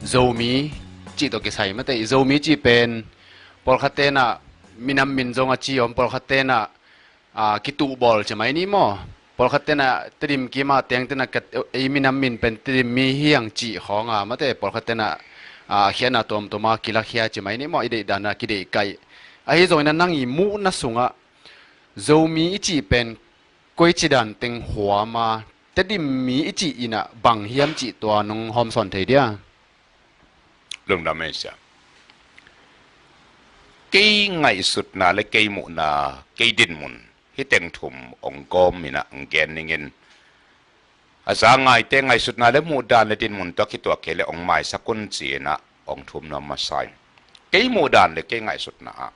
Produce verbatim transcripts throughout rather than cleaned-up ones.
Zomi cih tawh kisai mate, Zomi cih pen pawlkhat tenah minam min zong a ci om, pawlkhat tenah, ah, kituhbawl ci mai ni maw? Pawlkhat tenah Tedim kima teng tenah ka, ei minam min pen Tedim mi hiang cih khawng a mate, pawlkhat tenah, ah, khiatna tuamtuam a kilakhia ci mai ni maw? I deih danah kideih kaih. Ahi zongin a nang i muhna sungah Zomi i cih pen koici dan teng huam a, Tedim mi i cih inah bang hiam cih tua nong hawmsawn thei dia? Lungdam ei sia. Kei ngaihsutna le kei muhna, kei dinmun, hih teng thum ong gawm inah ong gen ningin. A za ngaite ngaihsutna le muhdan le dinmun tawh kituak kei le ong maisak un ci inah ong thum nuam masa in. Kei muhdan le kei ngaihsutna ah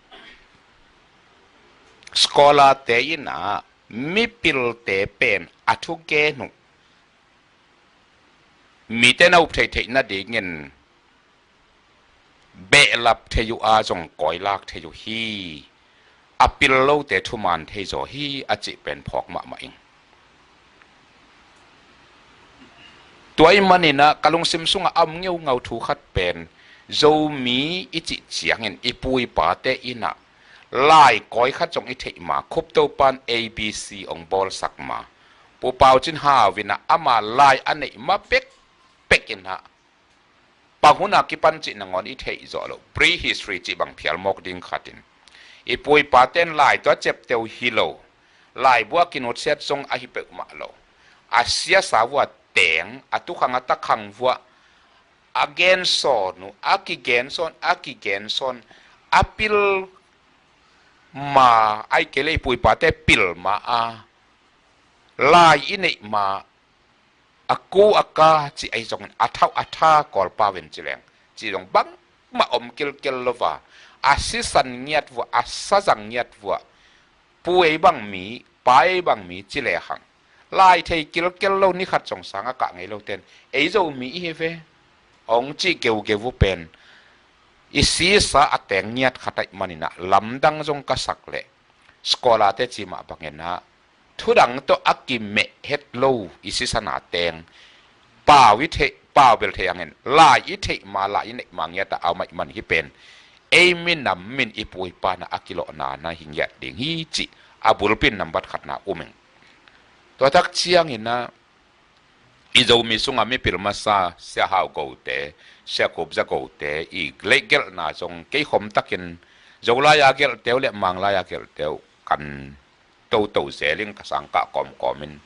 scholar-te inah mipilte pen a thugen uh mite na up theihtheih nadingin behlap thei uh a zong kawilak thei uh hi. A pil lote thuman thei zaw hi a cih pen phawk mahmah ing. Tua ih maninah ka lungsim sungah a om ngeungau thu khat pen Zomi i cih ciangin i pu i pate inah lai kawi khat zong i theih ma, Khup Topa'n A B C ong bawlsak ma, Pu Pau Cin Hau inah ama lai a neih ma pekpek inah pang hun a kipan cih nangawn i theih zawh loh, prehistory cih bang phial mawk ding khatin i pu i pate'n lai tua ciapteu hi lo, laibu a kinutsiat zong ahi peuhmah lo. A siasa vua teng, a tukhang a takhang vua a gensawn uh, a kigensawn, a kigensawn, a pil ma, ai kei le i pu i pate pil ma a lai i neih ma, a ku a ka cih ahi zongin a thauh a tha Kawlpau in ci leng cih zong bangmah om kilkel lo va, a sisan ngiat vua, a sazang ngiat vua, pu ei bang mi, pa ei bang mi ci lehang lai thei kilkel lo, ni khat zong sang a kah ngei lo ten ei Zomi i hi ve ong cih geugeu uh pen i sisa a teng ngiat khat aih maninah lamdang zong ka sak leh scholar-te ci mah banginah thudang tawh a kimeh het lo i sisana teng pau i theih, pau bel thei angin lai i theih ma, lai i neih ma ngiatah a om aih man hih pen ei minam min i pu i pana a kilawhna na hi ngiat ding hi cih a bulpi in nambat khatna um ing. Tua tak cianginah i Zomi sungah mipil masa Sia Hau Gote, Sia Khup Za Gote i leihgelhna zong kei khom takin Zolai a gelhte uh le Manglai a gelhte uh kan toto zel ing, ka sangkah kawmkawm in.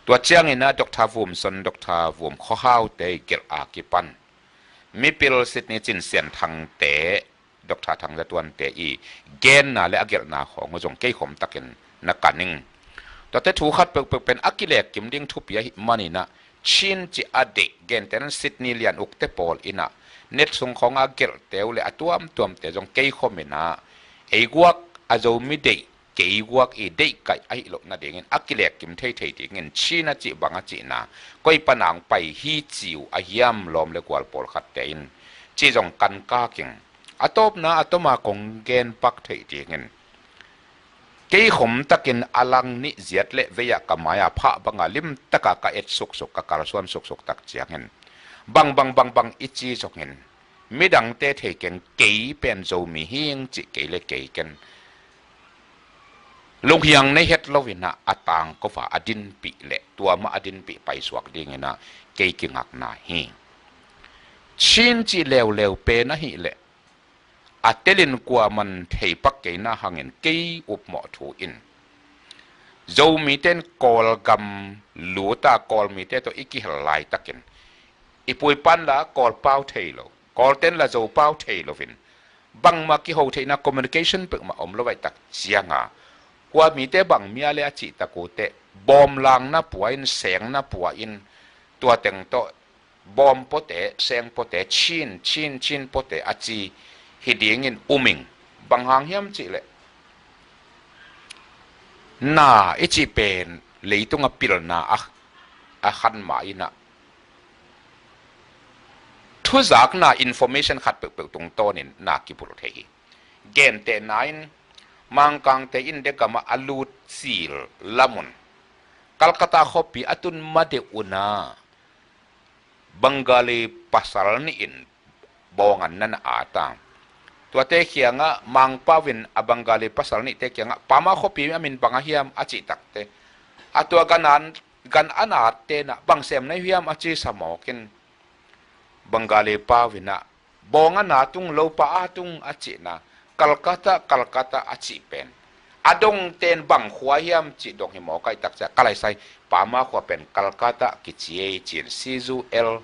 Tua cianginah Doctor Vum Son, Doctor Vum Khua Haute i gelh a kipan mipil Sydney Cin Sian Thangte, Doctor Thang Za Tuante i genna le a gelhna khawng uh zong kei khom takin na kan ing. Tuate thu khat peuhpeuh pen a kilekkim ding thupi ahih maninah Chin cih a deih, gentehna Sydney lian ukte pawl inah net sung khawng a gelhte uh le a tuamtuamte zong kei khom inah ei guak a Zomi deih, kei guak i deihkaih ahih loh nadingin a kilekkim theithei dingin Chin a cih bang a cihna koi pana ong pai hi ci uh a hiam lawm le gual pawlkhatte in cih zong kan kak ing. A tawpna a tawma kong gen pak theih dingin kei khom takin a lang nih ziat le vei-ah ka mai-a phah banga limtaka ka et suksuk, ka kalsuan suksuk tak ciangin bang bang bang bang i ci zongin midangte thei keng, kei pen Zomi hing cih kei le kei ken lunghiang nei het loinah a tangkova a dinpih le tua mah a dinpih paisuak dinginah kei kingakna hi. Chin cih leuleu pen ahih leh a telin kuaman theipak keina hangin kei upmawh thu in Zomite in Kawlgam luta Kawlmite tawh i kihel laitakin i pu i pan la Kawlpau thei lo, Kawlten la Zopau thei loin bangmah kiho theihna communication peuhmah om lo aih tak cianga kua mite bang mia le a cihtak uh teh bawmlangna pua in, sengna pua in, tua teng tawh bawm pawte, seng pawte, Chin, Chin, Chin pawte a ci hi dingin um ing. Bang hang hiam cihleh na i cih pen leitunga pilna a, a khan ma inah thuzakna information khat peuhpeuh tungtawnin na kibulh thei hi. Gentehna in Mangkangte in degamah a lut cil lamun Calcutta khuapi a tun ma deuh una Bengali pasal nih in bawng an na na at a, tuate kiangah Mangpau in a Bengali pasal nihte kiangah Pama khuapi a min bang a hiam a cih takte, a tua gan an, gan a natte nah bang sem na hi hiam a ci sa mawk in, Bengali pau in ah bawng a na tung, lopa a tung a cihna, Calcutta, Calcutta a cih pen a dongten bang khua hiam cih dong hi mawk a, i takciah ka lai sai Pama khua pen Calcutta kici ei ci-in C U L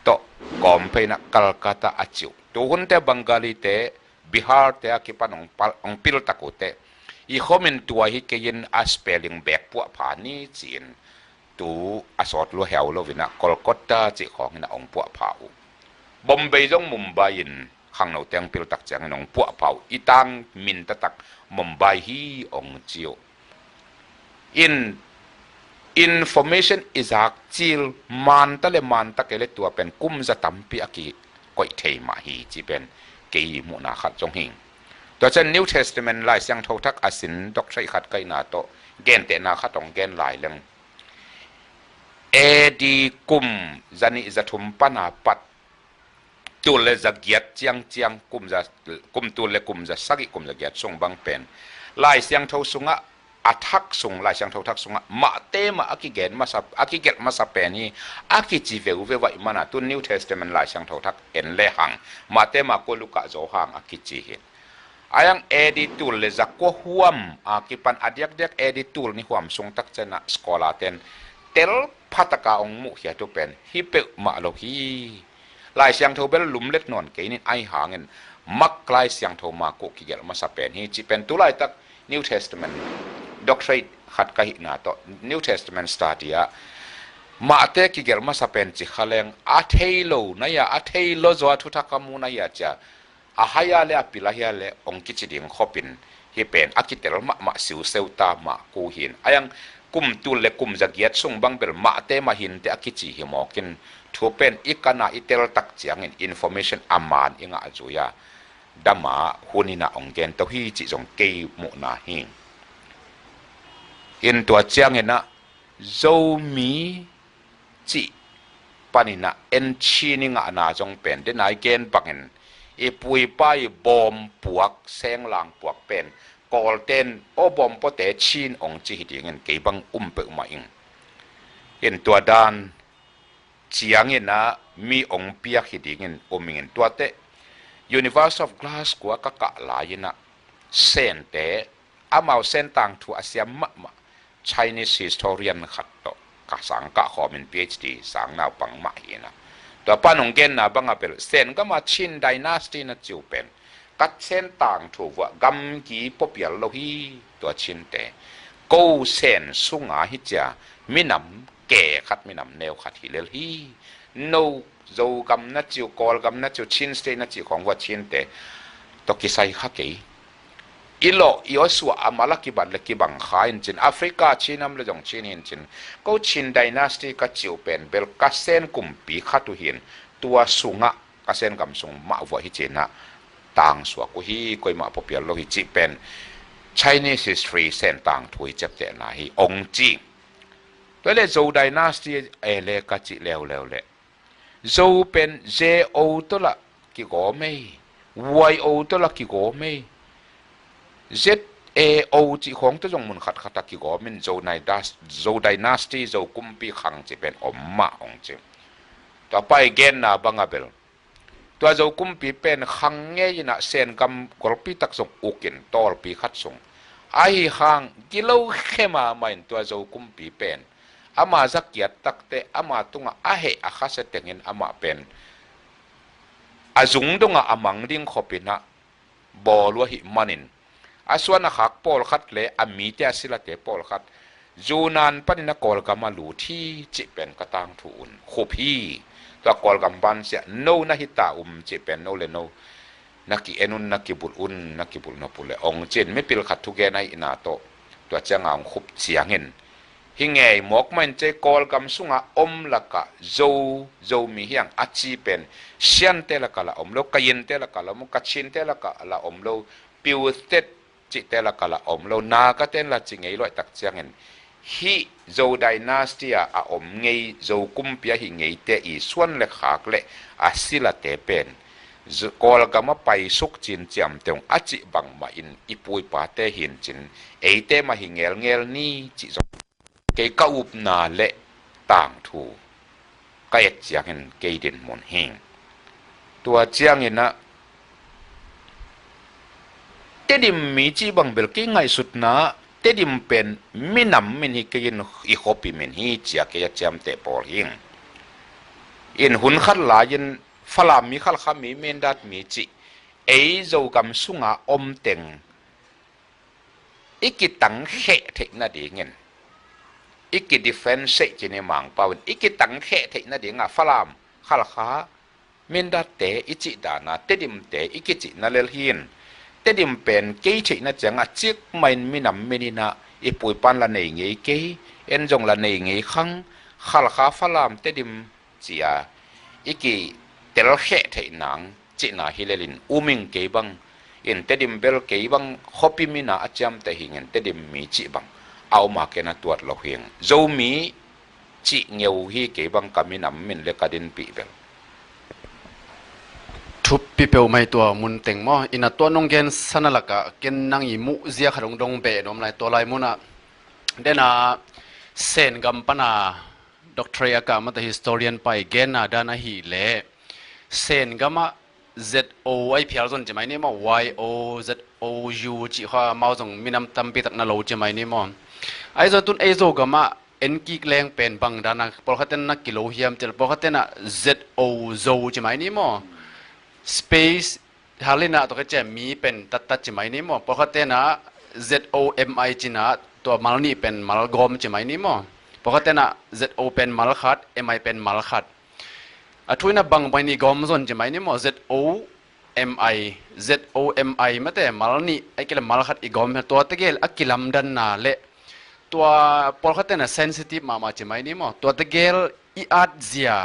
tawh kawm phei in ah Calcutta a ci uh. Tuhunte Bengalite Biharte a kipan hong pal, hong pil tak uh teh, i khomin tua hi kei in a spelling bek puahpha ni ci-in, tu a sawt lua heu lo in ah Kolkata cih khawng in ah hong puahpha uh. Bombay zong Mumbai in khangno teng pil tak ciangin hong puahpha uh. I tang min taktak Mumbai hi hong ci uh. In information i zak cil man ta le man ta kei le tua pen kum za tampi a kikoih thei mah hi ci pen kei muhna khat zong hi. Tua ciang New Testament Lai Siangtho Thak a sin doctorate khat ka hihna tawh gentehna khat hong gen lai leng, A D kum za nih za thum pan a pat tul le za giat ciangciang, kum za, kum tul le kum za sagih, kum za giat sung bang pen Lai Siangtho sungah, a thak sung, Lai Siangtho thak sungah mahte mah a kigen masa, a kigelh masa pen hi a kici veuveu ahih manin tu New Testament Lai Siangtho thak en le hang mahte mah kua, Luka, Johan a kici hi. A yang A D tul le za kua huam a kipan a diakdiak A D tul nih huam sung tak ciangin ah scholar ten tel pha taka hong muhkhiat uh pen hi peuhmah lo hi. Lai Siangtho bel lumlet nawn kei ning, ahi hangin Mark Lai Siangtho, Marku kigelh masa pen hi ci pen tu laitak New Testament doctorate khat ka hihna tawh New Testament study ah mahte kigelh masa pen ci kha leng a thei lo na hia, a thei lo zaw a thuthak a mu na hia cia a hai a le a pil a hia le hong kici ding khopin hi pen a kitel mahmah siuseu ta mah ku hin. A yang kum tul le kum za giat sung bang bel mahte mah hinte a kici hi mawkin thu pen i kan a i tel tak ciangin information a man i ngah zui a dam a hun in ah hong gen to hi cih zong kei muhna hi. In tua ciangin ah Zomi cih panin ah en Chin i ngahna zong pen, den a i gen bangin i pu i pa i bawm puak, senglang puak pen Kawlten aw bawm pawte Chin hong ci hi dingin kei bang um peuhmah ing. In tua dan ciangin ah mi hong piak hi dingin um ing in, tuate University of Glasgow ah ka kah lai-in ah Sente, amau Sen tangthu a siam mahmah Chinese historian khat tawh ka sang kah khawmin P H D sang naupang mah hi in ah, tua pan hong genna bang a bel Sen gam a Chin dynasty na ci uh pen ka Sen tangthu vuah gamgi pua pial lo hi. Tua Chinte ko Sen sunga hi cia minam ke khat, minam neu khat hi lel hi. No Zogam na ci uh, Kawlgam na ci uh, Chin State na ci uh khawng vuah Chinte tawh kisai kha kei. I lawh i aw suah a mal a kibat le kibang kha in cin, Africa Chin am le zong Chin hi in cin, ko Chin dynasty ka ci uh pen bel ka Sen kumpi khat uh hi in, tua sungah ka Sen gam sung mah vuah hi ci in ah tangsuak uh hi, koimah pua pial lo hi cih pen Chinese history, Sen tangthu i ciaptehna hi hong ci. Tua le Zhou dynasty e le ka cih leuleu le Zo pen Z O tawh lah kigawm ei, Y O tawh lah kigawm ei, Z A O cih khawng tawh zong mun khatkhat ah kigawm in Zo dynasty, Zo kumpi khang cih pen om mah hong ci. Tua pa i genna bang a bel tua Zo kumpi pen khang ngei in ah Sen gam golpi tak zong uk in tawlpi khat sung ahi hang gilo khe mahmah in tua Zo kumpi pen ama za kiat takte ama tungah a heh a khasia tengin amah pen a zung dongah a mang ding khopin ah bawl uh ahih manin a suan a khak pawlkhat le a mite a silate pawlkhat Yunnan panin a Kawlgam a lut hi cih pen ka tangthu un khup hi. Tua Kawlgam bansiah no na hi ta um cih pen no le no na ki-en un, na kibulh un, na kibulh nop uh le hong ci-in mipil khat thugen ahihna tawh tua ciangah hong khup ciangin hi ngei mawk mah in cei, Kawlgam sungah om lakah Zo, Zomi hi hang a ci pen Siante lakah lah om lo, Kayinte lakah lah om lo, Kachinte lakah lah om lo, Pyustet cihte lakah lah om lo, Nagaten lah ci ngei luaih tak ciangin Hih Zo dynasty a a om ngei, Zo kumpi ahi ngeite i suan le khak le a silate pen Kawlgam a paisuk cin ciamteh ung a cih bangmah in i pu i pate hi in cin, eite mah hi ngelngel ni cih zong kei ka upna le tangthu ka et ciangin kei dinmun hi. Tua ciangin ah Tedim mi cih bang bel kei ngaihsutna Tedim pen minam min hi kei in, i khuapi min hi ci-a kei a ciamteh pawl hi. In hun khat lai-in Falam mi, Khalkha mi, Mindat mi cih ei Zogam sunga om teng i kitangkheh theih nadingin, i kidifense cih ni Mangpau in, i kitangkheh theih nadinga Falam, Khalkha, Mindatte i cih dana Tedimte i kicihna lel hi in, Tedim pen kei theihna cianga cikmahin minam min in ah i pu i pan la nei ngei kei, en zong la nei ngei khang, Khalkha, Falam, Tedim ci-a i kitelkheh theih nang cihna hi lelin um ing. Kei bang in Tedim bel kei bang khuapi mina a ciamteh hi ing in, Tedim mi cih bang a om a ken a tuat lo hi ing. Zomi cih ngeu hi kei bang ka minam min le ka dinpih bel. Thupi peuhmah hi tua mun teng maw? Ina tua nong gensa na lakah ken nang i muh zia khat hong dong beh nuam lai. Tua lai munah dena Sen gam pana doctorate a kah mate historian pa i genna dan ahih leh Sen gamah Z O a i phial zon ci mai ni maw, Y O, Z O U cih kha amau zong minam tampi tak na lo ci mai ni maw. Ahi zong tun ei Zogamah en kik leng pen bang dana pawlkhat ten na kilo hiam cih leh pawlkhat tenah Z O Zo ci mai ni maw. Space halina tua ka cia mi pen tattat ci mai ni maw. Pawlkhat tenah Z O M I cina tua mal nih pen mal gawm ci mai ni maw. Pawlkhat tenah Z O pen mal khat, M I pen mal khat. A thu ina bang pai ni gawm zon ci mai ni maw, Z O M I, Z O M I mate, mal nih, a kile mal khat i gawm hi, tua tegel a kilamdanna le tua pawlkhat tena sensitive mahmah ci mai ni maw, tua tegel i atzia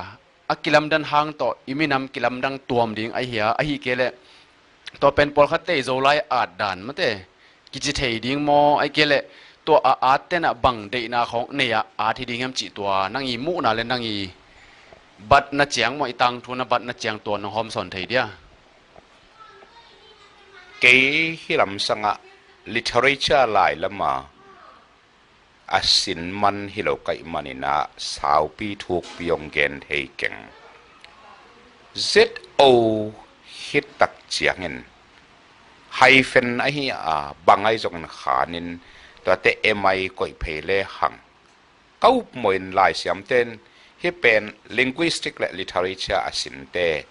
a kilamdan hang tawh i minam kilamdang tuam ding ahi a, ahi kei le tua pen pawlkhat te i Zolai at dan mate kici thei ding maw, a kile tua a at tenah bang deihna khawng nei a at hi ding hiam cih tua nang i muhna le nang i batna ciang maw, i tangthuna batna ciang tua nong hawmsawn thei dia? Kei hi lamsangah literature lai lama a sin man hi lo ka ih maninah saupi thukpi hong gen thei keng. Z O hit tak ciangin hyphen ahi a, bang ahi zongin khanin tuate M I koih phei le hang. Ka upmawh in laisiamten hih pen linguistic le literature a sinte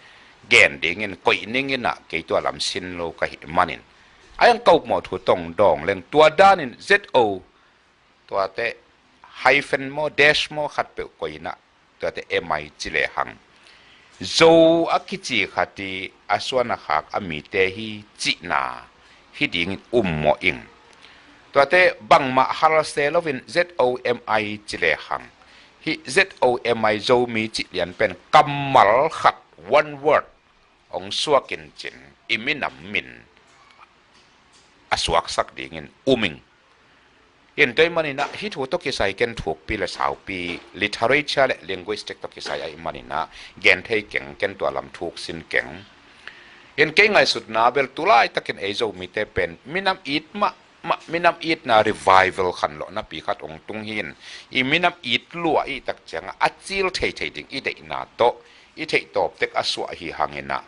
gen dingin koih ninginah kei tua lam sin lo ka hih manin, a iang ka upmawh thu tong dawng leng tua danin Z O tuate hyphen maw, dash maw, khatpeuh koinah tuate M I ci lehang Zo a kici khat i a suan a khak a mite hi cihna hi dingin ummawh ing. Tuate bangmah halse loin Z O M I ci lehang hih Z O M I Zomi cih lian pen kammal khat, one word, hong suakin cin i minam min a suaksak dingin um ing. In tua ih maninah hih thu tawh kisai ken thukpi le saupi, literature le linguistic tawh kisai ahih maninah gen thei keng, ken tua lam thuk sin keng. In kei ngaihsutna bel tu laitakin ei Zomite pen minam it mah mah, minam itna revival khanlawhna pi khat hong tung hi in, i minam it luah ih tak ciangah a cil theithei ding i deihna tawh i theihtawp tek a suah hi hanginah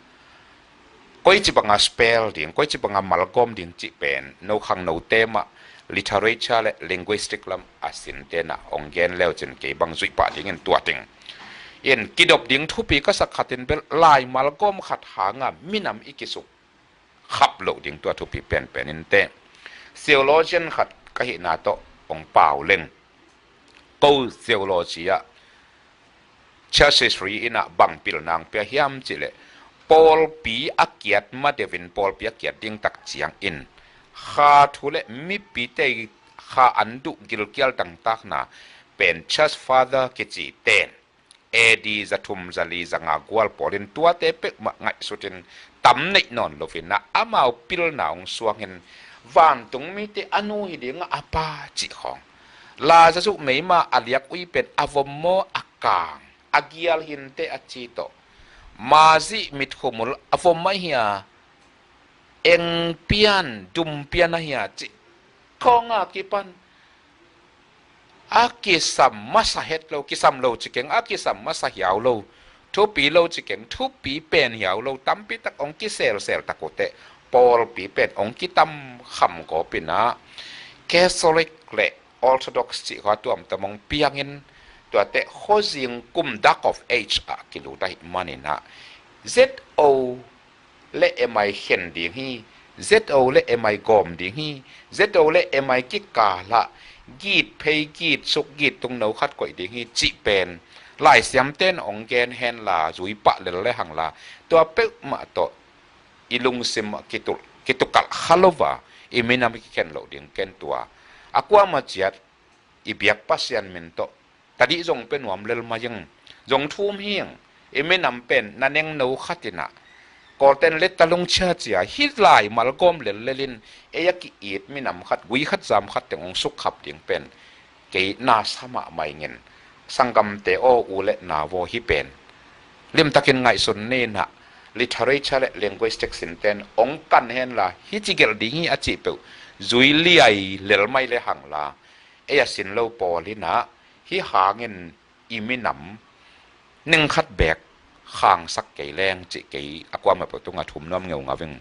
koici banga spell ding, koici banga malgawm ding cih pen no khangnote mah literature le linguistic lam a sintenah hong gen leucin kei bang zuih pah dingin tuat ing. In kidop ding thupi ka sak khatin bel lai malgawm khat hanga minam i kisuk khap loh ding tua thupi penpen in teh. Theologian khat ka hihna tawh hong pau leng, ko theology ah church history innah bang pilna hong pia hiam cihleh pawlpi a kiat madeuhin pawlpi a kiat ding tak ciangin kha thu le mipite kha an duh gilkial dangtakna pen church father kici ten A D za thum, za li, za nga gual pawlin tuate peuhmah ngaihsutin tam neih nawn loinah amau pilna hong suangin vantung mite a nu hi dingah a pa cih khawng, Lazarus meima a liak ui pen a vom maw a kang, a gial hinteh a ci tawh. Mazih mitkhumul a vom mah hia, eng pian, dum pian a hia cih khawng a kipan a kisam masa het lo, kisam lo ci keng, a kisam masa hiau lo, thupi lo ci keng, thupi pen hiau lo, tampi tak hong kiselsel tak uh teh, pawlpi pen hong kitam kham gawp in ah, Catholic le Orthodox cih khua tuamtuam hong piangin, tuate khuazing kum dark of age ah kilut ahih manin ah, Z O le M I khen ding hi, Z O le M I gawm ding hi, Z O le M I kikal ah git phei, git suk, git tungno khat koih ding hi cih pen laisiamte in hong gen henla, zui pah lel le hang la, tua peuhmah tawh i lungsim ah kitul, kitukalh kha lo a, i minam i kikhen loh ding ken tua. A kuamah ciat i biak Pasian min tawh tadih zong pia nuam lel mai ing. Zong thum hi ing. I minam pen na nengno khat in ah, Kawlten letta lungchia cia, hih lai malgawm lellel in, ei a ki-it minam khat, gui khat zam khat teng hong sukkhap ding pen kei na sa mahmah ing. Sanggamte aw, u le nau aw, hih pen limtakin ngaihsun ni in ah, literature le linguistics in ten hong kan henla, hih ci gelh ding hi a cih peuh zui liai lel mai le hang la, ei a sin lo pawl in ah, hih hangin i minam ning khat beek khangsak kei leng cih kei a kuamah peuh tungah thum nuam ngeungau ing.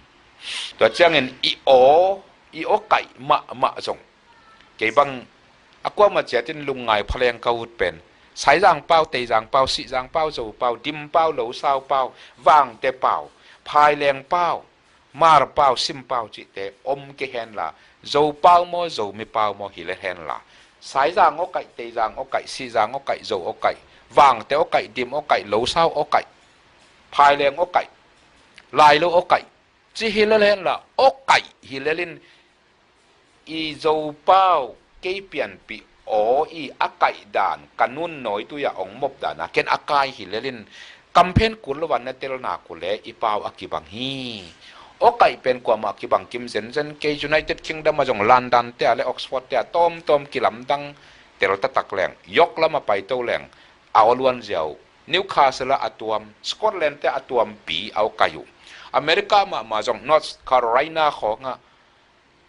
Tua ciangin i aw, i aw kaih mahmah zong, kei bang a kuamah ciatin lungngai pha leng ka ut pen, Saizang pau, Teizang pau, Sihzang pau, Zo pau, Dim pau, Losau pau, Vangte pau, Phaileng pau, Mar pau, Sim pau cihte om kei henla, Zo pau maw, Zomi pau maw hi lel henla, Saizang aw kaih, Teizang aw kaih, Sihzang aw kaih, Zo aw kaih, Vangte aw kaih, Dim aw kaih, Losau aw kaih, Phaileng aw kaih, Lailo aw kaih, ci hi lel henla, aw kaih hi lel in, i Zo pau kei pianpih aw i a kaih dan, ka nun nawi tui-ah hong mop dan a ken a kai hi lel in, kamphen kul lo a na telna kul le i pau a kibang hi. Aw kaih pen kuamah a kibang kim zenzen kei, United Kingdom ah zong London te ah le Oxford te ah tawmtawm kilamdang tel taktak leng, York lam a paito leng a aw luan ziau, Newcastle ah a tuam, Scotland te ah a tuampi a aw kaih uh. America mahmah zong North Carolina khawngah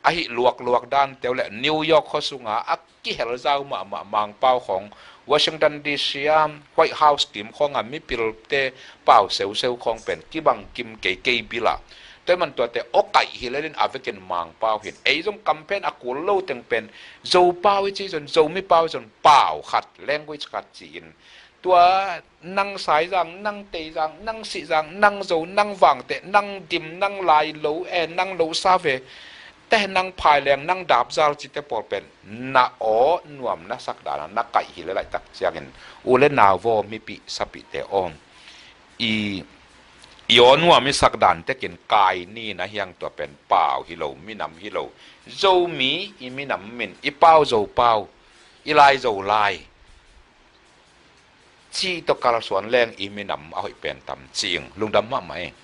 ahi luakluak dante uh le New York khua sunga a kihel zau mahmah Mangpau khawng, Washington D C a White House kim khawnga mipilte pau seuseu khawng pen kibang kim kei kei bila. Tua ahih man tuate aw kaih hi lel in a vekin Mangpau hin, ei zong kamphen a kul lo teng pen Zo pau i ci zon, Zomi pau i zon, pau khat, language khat ci-in, tua nang Saizang, nang Teizang, nang Sihzang, nang Zo, nang Vangte, nang Dim, nang Lailo, eh, nang Losau ve, te nang Phaileng, nang Dapzal cite pawl pen na aw nuam na sak dan a na kaih hi lel laitak ciangin, u le nau aw, mipih sapihte aw, i, i aw nuam i sak dan tekin kai ni na hiang, tua pen pau hi lo, minam hi lo. Zomi i minam min, i pau Zo pau, i lai Zo lai, cih tawh kalsuan leng i minam a hoih pen tam ci ing. Lungdam mahmah ing.